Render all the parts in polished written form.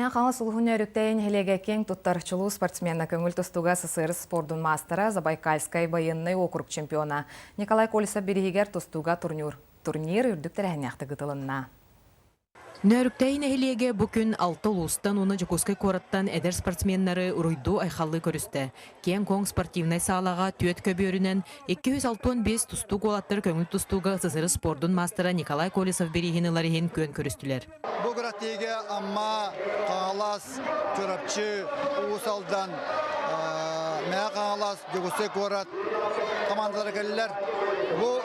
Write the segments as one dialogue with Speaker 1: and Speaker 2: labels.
Speaker 1: Хаҥалас улууһун Нөөрүктэйин нэһилиэгэ киэҥ туттар чулуу спортсмена көҥүл тустууга СССР спордун маастара, Забайкальскай байыаннай уокурук чемпиона Николай Колесов бирииһигэр тустууга турнир, турнир үрдүк тэрээһиннээхтик ыытылынна.
Speaker 2: Нөөрүктэйи нэһилиэгэ бу күн алта улуустан уонна Дьокуускай куораттан эдэр спортсменнары уруйдуу-айхаллыы көрүстэ. Киэҥ-куоҥ спортивнай саалаҕа түөрт көбүөрүнэн 265 тустуук уолаттар көҥүл тустууга СССР спордун маастара Николай Колесов бирииһин ылар иһин күөн көрүстүлэр.
Speaker 3: Бу күрэхтэһиигэ Амма, Хаҥалас, Чурапчы, Уус Алдан, Мэҥэ Хаҥалас, Дьокуускай куорат командалара кэллилэр. Бу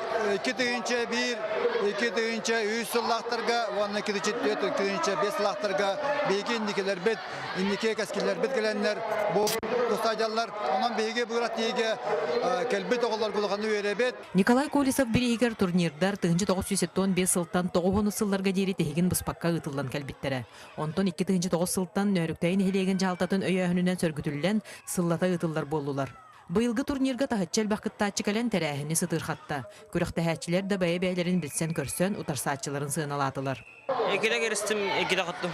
Speaker 3: 2001, 2003 сыллаахтарга уонна 2004, 2005 сыллаахтарга биһиги инникилэрбит, инники кэскиллэрбит кэлэннэр бу тустаадьаллар. Онон биһиги бу күрэхтэһиигэ кэлбит оҕолорго улаханнык үөрэбит.
Speaker 2: Николай Колесов бирииһигэр турнирдар 1975 сылтан 90 сылларга диэри тиһигин быспакка ыытыллан кэлбиттэрэ. Онтон 2009 сылтан Нөөрүктэйи нэһилиэгин дьаһалтатын өйөөһүнүнэн сөргүтүллэн, сыллата ыытыллар буоллулар. Быйылгы турнирга таһыччы элбэх кыттааччы кэлэн тэрээһини сытыырхатта. Күрэхтэһээччилэр да бэйэ-бэйэлэрин билсэн-көрсөн, утарсааччыларын сыаналаатылар.
Speaker 4: Иккитэ киристим, иккитэ хоттум.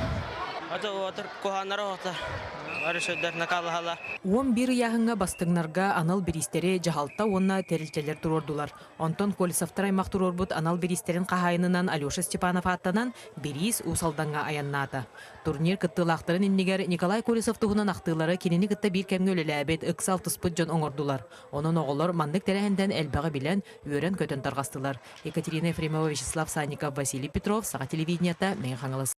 Speaker 4: Ата отыр куһааннара оһота. Арышыдар накалаһала.
Speaker 2: 11 ыйааһыҥҥа бастыҥнарга анал бириистэри дьаһалта уонна тэрилтэлэр туруордулар. Онтон Колесовтар аймах туруорбут анал бириистэрин хаһаайынынан Алеша Степанов ааттанан, бириис Уус Алдаҥҥа айаннаата. Турнир кыттыылаахтарын иннигэр Николай Колесов туһунан ахтыылары кинини кытта биир кэмҥэ үлэлээбит, ыкса алтыспыт дьон оҥордулар. Онон оҕолор маннык тэрээһинтэн элбэҕи билэн, үөрэн-көтөн тарҕастылар. Екатерина Ефремова, Вячеслав Санников, Василий Петров, Саха телевидениета, Мэҥэ Хаҥалас.